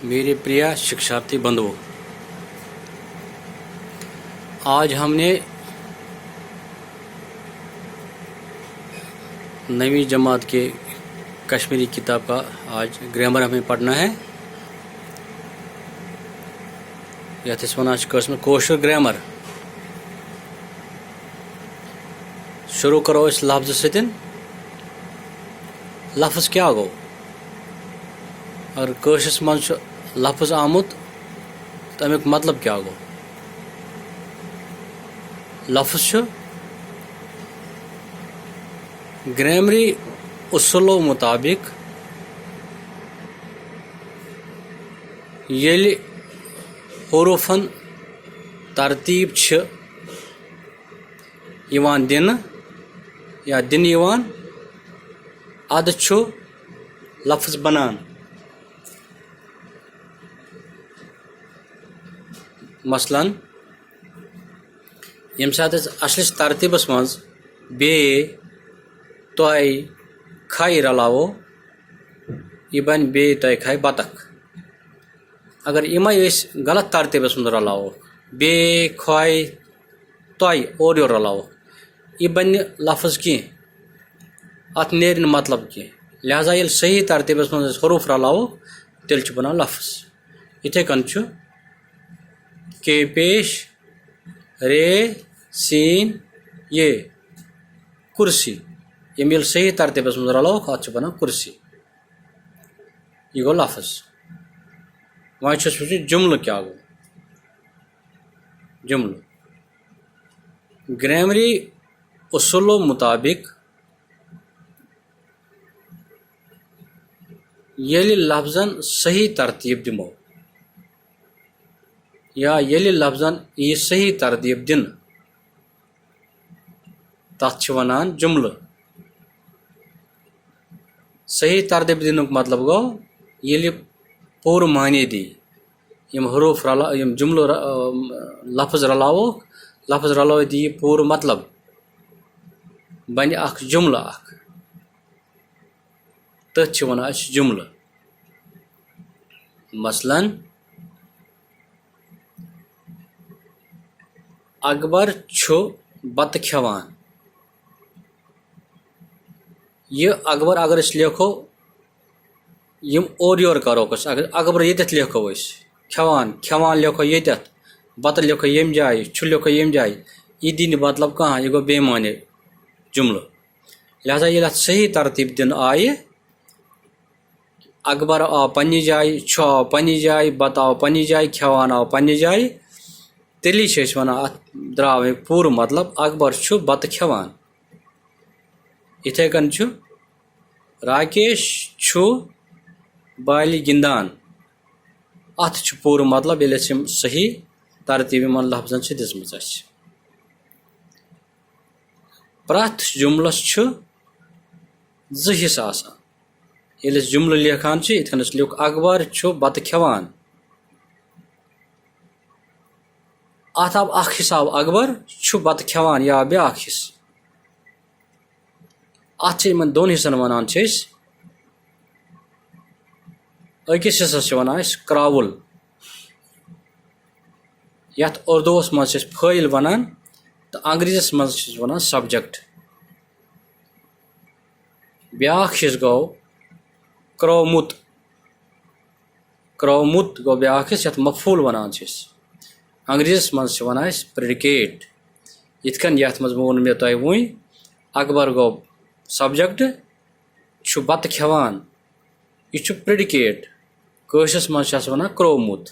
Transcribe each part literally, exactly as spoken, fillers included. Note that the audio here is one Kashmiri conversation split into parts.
मेरे प्रिय शिक्षार्थी बंधुओं, आज हमने नवीं जमात के कश्मीरी किताब का आज ग्रामर हमें पढ़ना है। یَتھ أسۍ وَنان چھِ کٲشِر پٲٹھۍ کٲشُر گرٛامر۔ شروٗع کَرو أسۍ لفظہٕ سۭتۍ۔ لفظ کیٛاہ گوٚو؟ اگر کٲشرِس منٛز چھُ لفظ آمُت، تہٕ اَمیُک مطلب کیٛاہ گوٚو؟ لفظ چھُ گرٛامری اصوٗلو مُطابِق ییٚلہِ حروٗفن ترتیٖب چھِ یِوان دِنہٕ یا دِنہٕ یِوان، اَدٕ چھُ لفظ بنان۔ مثلاً، ییٚمہِ ساتہٕ أسۍ اَصلِس ترتیٖبَس منٛز بے، تۄہہِ، کھے رلاوو، یہِ بَنہِ بے، تۄہہِ، کھے، بطخ۔ اگر یِمَے أسۍ غلط ترتیٖبَس منٛز رلاوو، بے، کھے، تۄہہِ اورٕ یورٕ رلاوو، یہِ بَنہِ نہٕ لفظ کینٛہہ، اَتھ نیرِ نہٕ مطلب کینٛہہ۔ لہذا ییٚلہِ صحیح ترتیٖبَس منٛز أسۍ حروٗف رلاوو، تیٚلہِ چھُ بَنان لفظ۔ یِتھَے کٔنۍ چھُ کے پیش، رے، سین، یے، کرسی۔ یِم ییٚلہِ صحیح ترتیٖبَس منٛز رلاووکھ، اَتھ چھُ بَنان کرسی۔ یہِ گوٚو لفظ۔ وۄنۍ چھُ اَسہِ وٕچھُن جملہٕ کیٛاہ گوٚو۔ جملہٕ۔ گرٛامری اصوٗلو مُطابِق ییٚلہِ لفظن صحیح ترتیٖب دِمو یا ییٚلہِ لفظن یی صحیح ترتیٖب دِنہٕ، تَتھ چھِ وَنان جملہٕ۔ صحیح ترتیٖب دِنُک مطلب گوٚو، ییٚلہِ پوٗرٕ معنی دی، یِم حروٗف رلا-، یِم جملہٕ ر-، لفظ رلاووکھ، لفظ رلٲوِتھ دی یہِ پوٗرٕ مطلب، بَنہِ اکھ جملہٕ اکھ۔ تٔتھۍ چھِ وَنان أسۍ جملہٕ۔ مثلاً، اکبر چھُ بتہٕ کھٮ۪وان۔ یہِ اکبر اگر أسۍ لیکھو، یِم اورٕ یورٕ کَروکھ أسۍ، اگر اکبر ییٚتٮ۪تھ لیکھو أسۍ، کھٮ۪وان، کھٮ۪وان لیکھو ییٚتٮ۪تھ، بتہٕ لیکھو ییٚمہِ جایہِ، چھُ لیکھو ییٚمہِ جایہِ، یہِ دی نہٕ مطلب کانٛہہ، یہِ گوٚو بے معنی جملہٕ۔ لہذا ییٚلہِ اَتھ صحیح ترتیٖب دِنہٕ آیہِ، اکبر آو پننہِ جایہِ، چھُ آو پننہِ جایہِ، بتہٕ آو پننہِ جایہِ، کھٮ۪وان آو پننہِ جایہِ، تیٚلی چھِ أسۍ وَنان اَتھ درٛاو اَمیُک پوٗرٕ مطلب، اکبر چھُ بتہٕ کھٮ۪وان۔ یِتھَے کٔنۍ چھُ راکیش چھُ بالہِ گِنٛدان۔ اَتھ چھُ پوٗرٕ مطلب، ییٚلہِ أسۍ یِم صحیح ترتیٖب یِمَن لفظن چھِ دِژمٕژ اَسہِ۔ پرٛٮ۪تھ جملس چھُ زٕ حصہٕ آسان۔ ییٚلہِ أسۍ جملہٕ لیکھان چھِ، یِتھ کٔنۍ أسۍ لیوٚکھ، اکبر چھُ بتہٕ کھٮ۪وان۔ اَتھ آو اکھ حصہٕ آو اکبر چھُ بتہٕ کھٮ۪وان یا بیٛاکھ حصہٕ۔ اَتھ چھِ یِمن دۄن حصن وَنان چھِ أسۍ۔ أکِس حصس چھِ وَنان أسۍ کرٛاوُل، یَتھ اُردوٗوَس منٛز چھِ أسۍ فٲعِل وَنان تہٕ انگریٖزیَس منٛز چھِ أسۍ وَنان subject۔ بیٛاکھ حصہٕ گوٚو کرٛومُت۔ کرٛومُت گوٚو بیٛاکھ حصہٕ، یَتھ مفعوٗل وَنان چھِ أسۍ۔ انگریٖزیَس منٛز چھِ وَنان أسۍ predicate۔ یِتھ کٔنۍ یَتھ منٛز ووٚن مےٚ تۄہہِ وٕنۍ، اکبر گوٚو subject، چھُ بَتہٕ کھٮ۪وان۔ یہِ چھُ predicate۔ کٲشرِس منٛز چھِ اَتھ وَنان کرٛومُت۔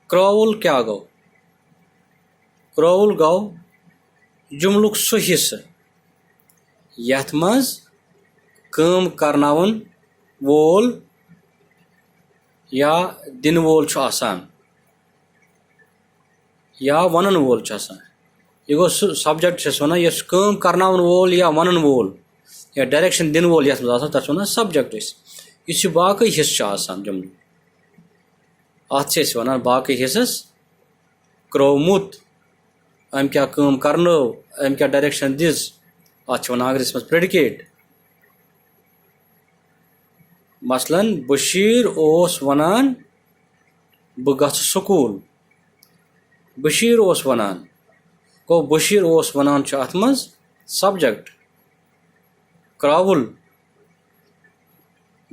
کرٛاوُل کیٛاہ گوٚو؟ کرٛاوُل گوٚو جملُک سُہ حصہٕ، یَتھ منٛز کٲم کرناوَن وول یا دِنہٕ وول چھُ آسان۔ یا وَنَن وول چھُ آسان۔ یہِ گوٚو سُہ subject چھِ أسۍ وَنان، یُس کٲم کرناوَن وول یا وَنَن وول یا direction دِنہٕ وول یَتھ منٛز آسان، تَتھ چھِ وَنان subject أسۍ۔ یُس یہِ باقٕے حصہٕ چھُ آسان جملہٕ، اَتھ چھِ أسۍ وَنان باقٕے حصَس کرٛومُت۔ أمۍ کیٛاہ کٲم کرنٲو، أمۍ کیٛاہ direction دِژ، اَتھ چھِ وَنان انگریٖزیَس منٛز predicate۔ مثلاً، بشیٖر اوس وَنان، "بہٕ گژھٕ سکوٗل۔" بشیٖر اوس وَنان۔ گوٚو، بشیٖر اوس وَنان چھُ اَتھ منٛز subject۔ کرٛاوُل،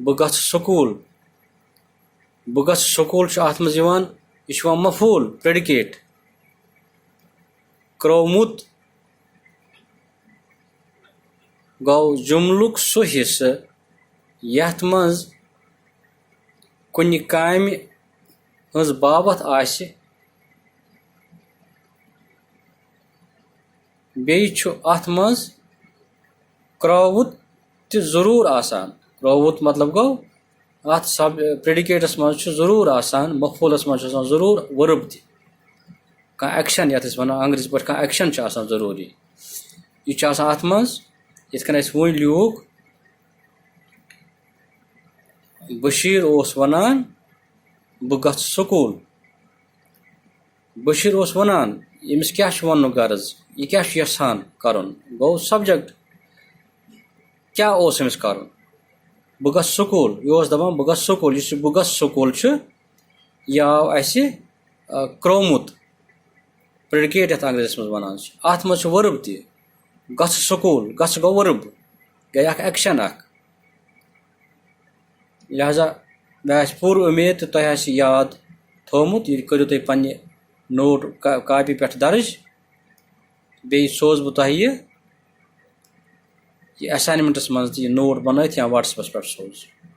"بہٕ گژھٕ سکوٗل۔" "بہٕ گژھٕ سکوٗل" چھُ اَتھ منٛز یِوان، یہِ چھُ یِوان مفعوٗل، predicate۔ کرٛومُت گوٚو جملُک سُہ حصہٕ یَتھ منٛز کُنہِ کامہِ ہٕنٛز باوَتھ آسہِ۔ بیٚیہِ چھُ اَتھ منٛز کرٛاوُت تہِ ضروٗر آسان۔ کرٛاوُت مطلب گوٚو، اَتھ سب-، predicateس منٛز چھُ ضروٗر آسان، مفعوٗلَس منٛز چھُ آسان ضروٗر verb تہِ۔ کانٛہہ action، یَتھ أسۍ وَنان انگریزی پٲٹھۍ، کانٛہہ action چھُ آسان ضروٗری۔ یہِ چھُ آسان اَتھ منٛز، یِتھ کٔنۍ اَسہِ وۄنۍ لیوٗکھ، بشیٖر اوس وَنان، "بہٕ گژھٕ سکوٗل۔" بشیٖر اوس وَنان، أمِس کیٛاہ چھُ وَننُک غرض؟ یہِ کیٛاہ چھُ یَژھان کَرُن؟ گوٚو subject، کیٛاہ اوس أمِس کَرُن؟ "بہٕ گژھٕ سکوٗل۔" یہِ اوس دَپان، "بہٕ گژھٕ سکوٗل۔" یُس یہِ "بہٕ گژھٕ سکوٗل" چھُ، یہِ آو اَسہِ، آ، کرٛومُت، predicate یَتھ انگریزیَس منٛز وَنان چھِ۔ اَتھ منٛز چھُ verb تہِ، "گژھٕ سکوٗل"، گژھٕ گوٚو verb، گٔے اَکھ action اَکھ۔ لہذا مےٚ آسہِ پوٗرٕ اُمید تہٕ تۄہہِ آسہِ یاد تھوٚومُت۔ یہِ کٔرِو تُہۍ پنٛنہِ note کا-، copy پٮ۪ٹھ درٕج۔ بیٚیہِ سوزٕ بہٕ تۄہہِ یہِ، یہِ assignmentس منٛز تہِ یہِ note بنٲیِتھ یا WhatsAppس پٮ۪ٹھ سوزٕ۔